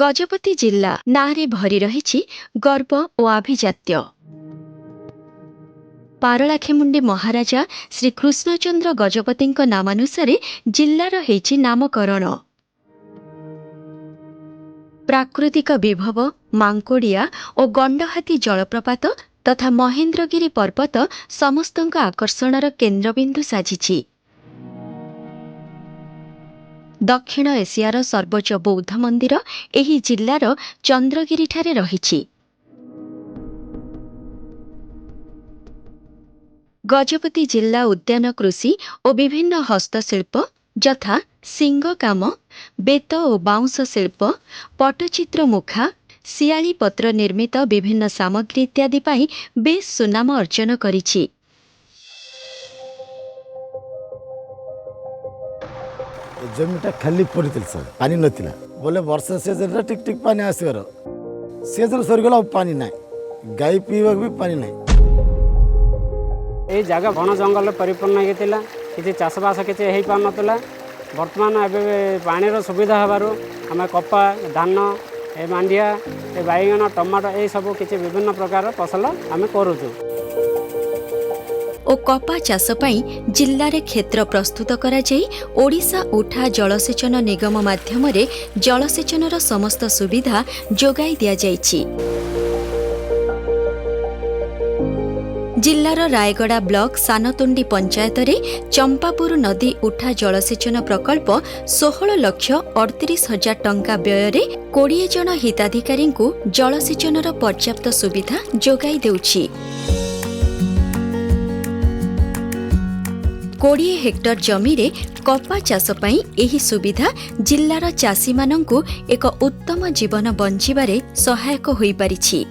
ଗଜପତି ଜିଲ୍ଲା ନାଁରେ ଭରି ରହିଛି ଗର୍ବ ଓ ଆଭିଜାତ୍ୟ। ପାରଳାଖେମୁଣ୍ଡି ମହାରାଜା ଶ୍ରୀ କୃଷ୍ଣଚନ୍ଦ୍ର ଗଜପତିଙ୍କ ନାମାନୁସାରେ ଜିଲ୍ଲାର ହେଇଛି ନାମକରଣ। ପ୍ରାକୃତିକ ବିଭବ ମାଙ୍କୋଡ଼ିଆ ଓ ଗଣ୍ଡହାତୀ ଜଳପ୍ରପାତ ତଥା ମହେନ୍ଦ୍ରଗିରି ପର୍ବତ ସମସ୍ତଙ୍କ ଆକର୍ଷଣର କେନ୍ଦ୍ରବିନ୍ଦୁ ସାଜିଛି। ଦକ୍ଷିଣ ଏସିଆର ସର୍ବୋଚ୍ଚ ବୌଦ୍ଧ ମନ୍ଦିର ଏହି ଜିଲ୍ଲାର ଚନ୍ଦ୍ରଗିରିଠାରେ ରହିଛି। ଗଜପତି ଜିଲ୍ଲା ଉଦ୍ୟାନ କୃଷି ଓ ବିଭିନ୍ନ ହସ୍ତଶିଳ୍ପ ଯଥା ଶିଙ୍ଗ କାମ, ବେତ ଓ ବାଉଁଶ ଶିଳ୍ପ, ପଟ୍ଟଚିତ୍ର ମୁଖା, ଶିଆଳି ପତ୍ର ନିର୍ମିତ ବିଭିନ୍ନ ସାମଗ୍ରୀ ଇତ୍ୟାଦି ପାଇଁ ବେଶ୍ ସୁନାମ ଅର୍ଜନ କରିଛି। ଏ ଜମିଟା ଖାଲି ପଡ଼ିଥିଲା ସାର୍, ପାଣି ନଥିଲା ବୋଲେ। ବର୍ଷା ସିଜନରେ ଟିକ୍ ଟିକ୍ ପାଣି ଆସିବାର। ସିଜନ ସରିଗଲା, ଆଉ ପାଣି ନାହିଁ। ଗାଈ ପିଇବାକୁ ବି ପାଣି ନାହିଁ। ଏଇ ଜାଗା ବଣ ଜଙ୍ଗଲରେ ପରିପୂର୍ଣ୍ଣ ହେଇକି ଥିଲା। କିଛି ଚାଷବାସ କିଛି ହେଇପାରୁନଥିଲା। ବର୍ତ୍ତମାନ ଏବେ ପାଣିର ସୁବିଧା ହେବାରୁ ଆମେ କପା, ଧାନ, ଏ ମାଣ୍ଡିଆ, ଏ ବାଇଗଣ, ଟମାଟୋ, ଏଇସବୁ କିଛି ବିଭିନ୍ନ ପ୍ରକାର ଫସଲ ଆମେ କରୁଛୁ। ଓ କପା ଚାଷ ପାଇଁ ଜିଲ୍ଲାରେ କ୍ଷେତ୍ର ପ୍ରସ୍ତୁତ କରାଯାଇ ଓଡ଼ିଶା ଉଠା ଜଳସେଚନ ନିଗମ ମାଧ୍ୟମରେ ଜଳସେଚନର ସମସ୍ତ ସୁବିଧା ଯୋଗାଇ ଦିଆଯାଇଛି। ଜିଲ୍ଲାର ରାୟଗଡ଼ା ବ୍ଲକ ସାନତୁଣ୍ଡି ପଞ୍ଚାୟତରେ ଚମ୍ପାପୁର ନଦୀ ଉଠା ଜଳସେଚନ ପ୍ରକଳ୍ପ 16,38,000 ଟଙ୍କା ବ୍ୟୟରେ 20 ଜଣ ହିତାଧିକାରୀଙ୍କୁ ଜଳସେଚନର ପର୍ଯ୍ୟାପ୍ତ ସୁବିଧା ଯୋଗାଇ ଦେଉଛି। 20 ହେକ୍ଟର ଜମିରେ କପା ଚାଷ ପାଇଁ ଏହି ସୁବିଧା ଜିଲ୍ଲାର ଚାଷୀମାନଙ୍କୁ ଏକ ଉତ୍ତମ ଜୀବନ ବଞ୍ଚିବାରେ ସହାୟକ ହୋଇପାରିଛି।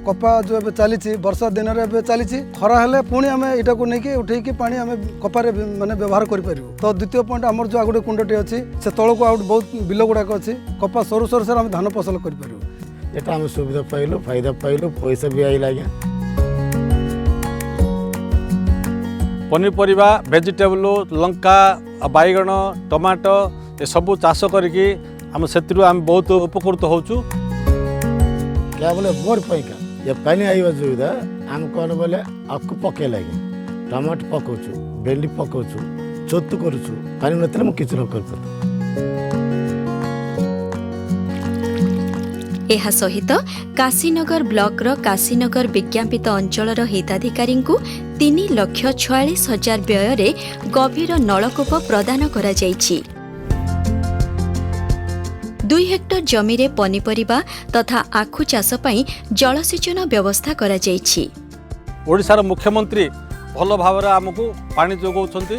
କପା ଯେଉଁ ଏବେ ଚାଲିଛି, ବର୍ଷା ଦିନରେ ଏବେ ଚାଲିଛି। ଖରା ହେଲେ ପୁଣି ଆମେ ଏଇଟାକୁ ନେଇକି ଉଠେଇକି ପାଣି ଆମେ କପାରେ ମାନେ ବ୍ୟବହାର କରିପାରିବୁ। ତ ଦ୍ୱିତୀୟ ପଏଣ୍ଟ, ଆମର ଯେଉଁ ଆଉ ଗୋଟେ କୁଣ୍ଡଟି ଅଛି, ସେ ତଳକୁ ଆଉ ବହୁତ ବିଲ ଗୁଡ଼ାକ ଅଛି। କପା ସରୁ ସରୁ ସରୁ ଆମେ ଧାନ ଫସଲ କରିପାରିବୁ। ଏଟା ଆମେ ସୁବିଧା ପାଇଲୁ, ଫାଇଦା ପାଇଲୁ, ପଇସା ବି ଆଇଲା ଆଜ୍ଞା। ପନିପରିବା, ଭେଜିଟେବଲ, ଲଙ୍କା, ବାଇଗଣ, ଟମାଟୋ ଏସବୁ ଚାଷ କରିକି ଆମେ ସେଥିରୁ ଆମେ ବହୁତ ଉପକୃତ ହେଉଛୁ। क्या ବୋଲେ ମୋର ପାଇଁକା ଏ ପାଣି ଆଇବା ସୁବିଧା। ଆମେ କ'ଣ ବୋଲେ ଆକୁ ପକେଇଲା ଆଜ୍ଞା, ଟମାଟୋ ପକାଉଛୁ, ଭେଣ୍ଡି ପକାଉଛୁ, ଛତୁ କରୁଛୁ। ପାଣି ନଥିଲେ ମୁଁ କିଛି ନ କରିପାରିବି। ଏହା ସହିତ କାଶୀନଗର ବ୍ଲକର କାଶୀନଗର ବିଜ୍ଞାପିତ ଅଞ୍ଚଳର ହିତାଧିକାରୀଙ୍କୁ 3,46,000 ବ୍ୟୟରେ ଗଭୀର ନଳକୂପ ପ୍ରଦାନ କରାଯାଇଛି। 2 ହେକ୍ଟର ଜମିରେ ପନିପରିବା ତଥା ଆଖୁ ଚାଷ ପାଇଁ ଜଳସେଚନ ବ୍ୟବସ୍ଥା କରାଯାଇଛି। ଓଡ଼ିଶାର ମୁଖ୍ୟମନ୍ତ୍ରୀ ଭଲ ଭାବରେ ଆମକୁ ପାଣି ଯୋଗାଉଛନ୍ତି।